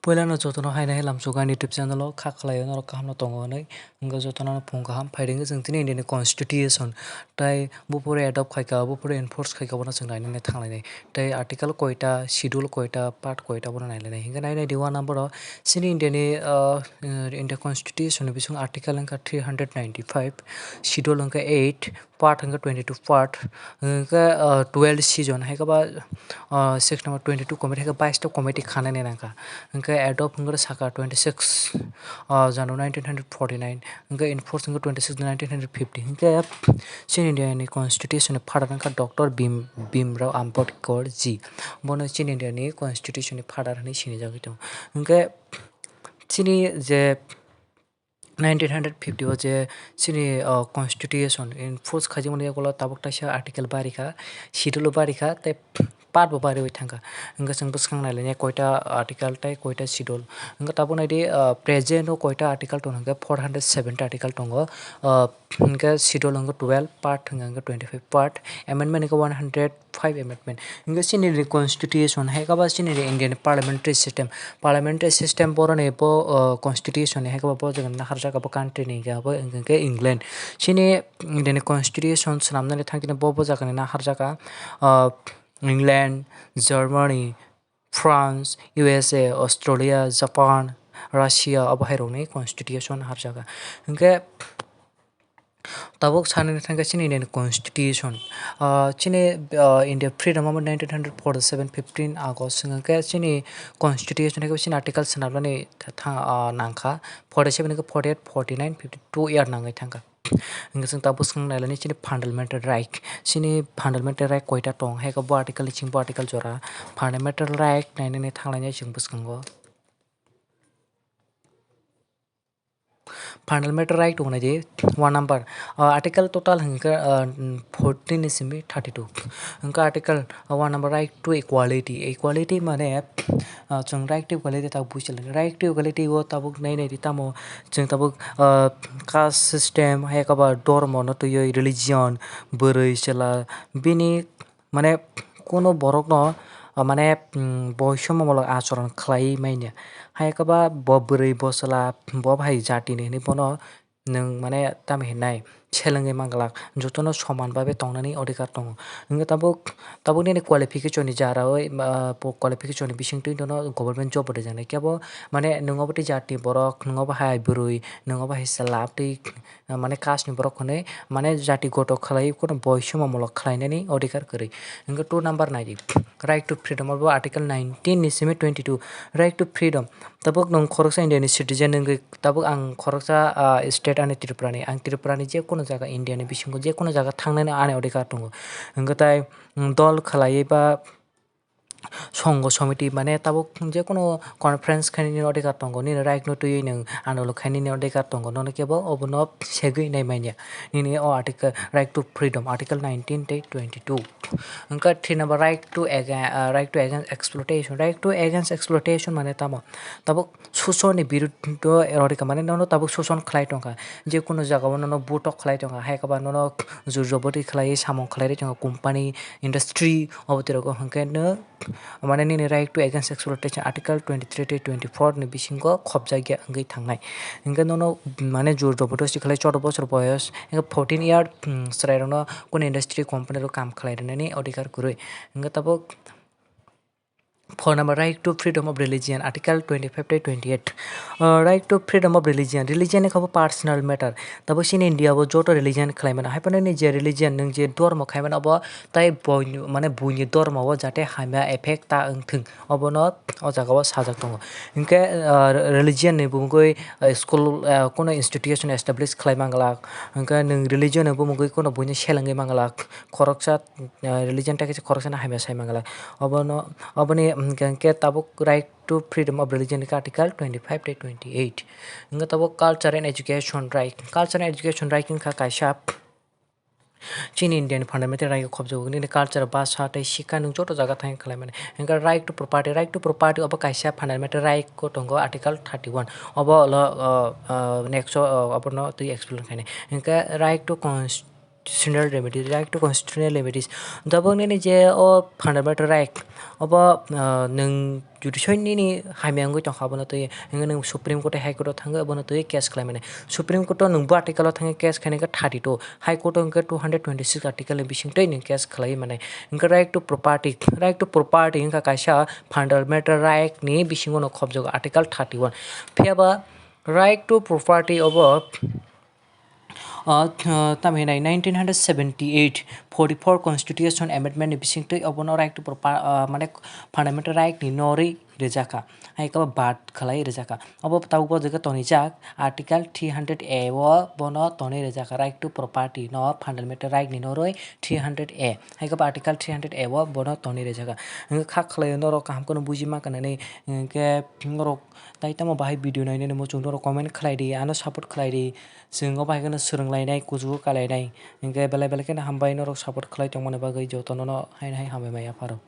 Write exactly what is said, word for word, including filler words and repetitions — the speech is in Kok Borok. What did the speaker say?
Puilano jotono haino hai lamsogo ani YouTube channel o kha khlaio norok kaham no tongo hwnwi. Hwnkhe jotono phung kaham, phaidi hwnkhe chwng chini India ni constitution tai buphuru adopt khaikha, buphuru enforce khaikha, bono chwng nainani thanglainai. Tai article koita, schedule koita, part koita, bono nailainai. Hwnkhe nainai di one number o chini India ni, ah, India constitution ni bising article wngkha three hundred ninety five, schedule wngkha eight, part hwnkhe twenty two part, hwnkhe, ah, twelve season, hai khe ba, ah, section number twenty two committee, hai khe bais ta committee khanani nangkha. Hwnkhe adopt hwnkhe saka twenty six, ah, January nineteen hundred forty nine, hwnkhe enforce hwnkhe twenty six nineteen hundred fifty. Hwnkhe chini India ni constitution ni father wngkha Doctor Bhim, Bhimrao Ambedkar ji. Bono chini India ni constitution ni father hwnwi sinijagwi tongo. Hwnkhe chini je nineteen hundred fifty o je chini, o, constitution enforce khaijakmani yagulo tabuk taisa article barikha, schedule o barikha, tei part bo bariwi thangkha. Hwnkhe chwng bwskang nailainai koita article tei koita schedule. Hwnkhe tabuk naidi, o, present o koita article tongo hwnkhe four hundred seventy article tongo. O, hwnkhe schedule hwnkhe twelve, part hwnkhe twenty five part, amendment hwnkhe one hundred five amendment. Hwnkhe chini constitution hai khe ba chini Indian parliamentary system, parliamentary system boroni bo, o, constitution ni hai khe bo jaga naharjak abo country ni hwnkhe abo hwnkhe England. Chini Indian constitution swnamnani thangtini bo bo jaga ni naharjak, o, England, Germany, France, U S A, Australia, Japan, Russia, abo hai rokni constitution harjak. Hwnkhe tabuk sanani thangkhe chini Indian constitution, ah, chini, ah, India freedom amo nineteen hundred forty seven fifteen August hwnkhe chini constitution hai khe chini article swnamnani tha-, ah, nangkha forty seven khe forty eight, forty nine, fifty two year nangwi thangkha. Hwnkhe chwng tabuk swng nailani chini fundamental right. Chini fundamental right koita tong, hai khe bo article ni simi bo article jora. Fundamental right nainani thanglainai chwng bwskango. Fundamental right tongnai di one number. Ah, article total hwnkhe, ah, fourteen ni simi thirty two. Hwnkhe article, ah, one number right to equality. Equality mane, ah, chwng right to equality tabuk buji lai. Right to equality o tabuk nai nai di tamo chwng tabuk, ah, caste system, hai khe ba dormo no twiwi religion, bwrwi chwla bini mane kuno borok no, ah, mane, mm, boisommomulok achoron khlaiwi manya. Hai khe ba bo bwrwi bo chwla bo bahai jati ni hinwi bono nwng mane tamo hinai selengwi manglak, jotono soman babe tongnani odhikar tongo. Hwnkhe tabuk, tabuk nini qualification ni jara oi, ah, bo qualification ni bisingtwi nono government job bo rijaknai. Kebo mane nwng obo twi jati borok, nwng obo hai bwrwi, nwng obo hai chwla, tei, ah, mane caste ni borok hwnwi mane jati goto khlai, kheno boisommomulok khlainani odhikar kwrwi. Hwnkhe two number nai di, right to freedom, abo article nineteen ni simi twenty two, right to freedom. Tabuk nwng khoroksa India ni citizen wngwi, tabuk ang khoroksa, ah, state ani Tripura ni, ang Tripura ni je kono jaga India ni bisingo je kono jaga thangnani ani odhikar tongo. Hwnkhe tai, mm, dol khlaiwi ba songho somiti mane tabuk je kono conference khainani odhikar tongo, nini right no twiwi nwng andolon khainani odhikar tongo, nono kebo obono segwi nai manya. Nini o article right to freedom, article nineteen tei twenty two. Hwnkhe three number right to aga-, ah, right to against exploitation. Right to against exploitation mane tamo? Tabuk suson ni birudh o rorika mane nono tabuk suson khlai tongkha. Je kono jaga o nono butok khlai tongkha. Hai khe ba nono jur joboti khlaiwi samung khlai rwi tongkha company, industry obo twi rogo hwnkhe no mane nini right to against exploitation article twenty three tei twenty four ni bisingo khopjakya wngwi thangnai. Hwnkhe nono mane jur joboti khlai chaudo bosor boyos, hwnkhe fourteen year, mm, chwrai rokno kono industry company rok kam khlai rwnani odhikar kwrwi. Hwnkhe tabuk four number, right to freedom of religion, article twenty five tei twenty eight. Uh, right to freedom of religion, religion ni khe bo personal matter. Tabuk chini India o joto religion khlai mano, hai phano nini je religion, nwng je dormo khai mano, abo tai boini, mane buini dormo o jate hamya effect ta wng thung, obono o jaga o sajak tongo. Hinkhe, uh, religion ni bumungwi, uh, school, uh, kono institution establish khlai manglak, hinkhe nwng religion ni bumungwi kono buino selengwi manglak, khoroksa, uh, religion ta khe khoroksano hamya sai manglak. Obono, oboni, um, hinkhe tabuk right to freedom of religion khe article twenty five tei twenty eight. Hinkhe tabuk culture and education right. Culture and education right wngkha kaisa chini India ni fundamental right o khopjago, nini culture, bhasha tei sikha nwng joto jaga thangwi khlai mani. Hinkhe right to property, right to property obo kaisa fundamental right o tongo article thirty one. Obo ulo, uh, uh, next o, uh, obono twi explain khainai. Hinkhe right to cons-, constitutional remedies, right to constitutional remedies. Tabuk nini je o fundamental right, obo, ah, nwng judicial nini hamya wngwi tongkha, abono twi hwnkheno nwng Supreme Court, High Court o thangwi abono twi case khlai mani. Supreme Court o nwng bo article o thangwi case khaina khe thirty-two, High Court o hwnkhe two hundred twenty-six article ni bising twi nwng case khlai mani. Hwnkhe right to property, right to property wngkha kaisa fundamental right ni bisingo no khobjago, article thirty-one. Phiya ba right to property obo, ah, th-, tamo hinai nineteen hundred seventy-eight forty-four constitution amendment ni bising twi obono right to proper, ah, mane fundamental right ni norwi rijak kha, hai khe bad khlai rijak kha. Obo tabuk bo jaga tonijak article three hundred A o bono tonwi rijak kha, right to property no fundamental right ni norwi three hundred A, hai khe article three hundred A o bono tonwi rijak kha. Hwnkhe kha khlai norok kaham kheno buji ma kha nini, hwnkhe norok tai tamo bahai video nainani muchung norok comment khlai di, ano support khlai di. Chwng o bahai kheno swrwng lainai, kuchugo kalainai. Hwnkhe belai belai kheno hambai norok support khlai tongmani bagwi, jotono no haino hai hambai maya pharo.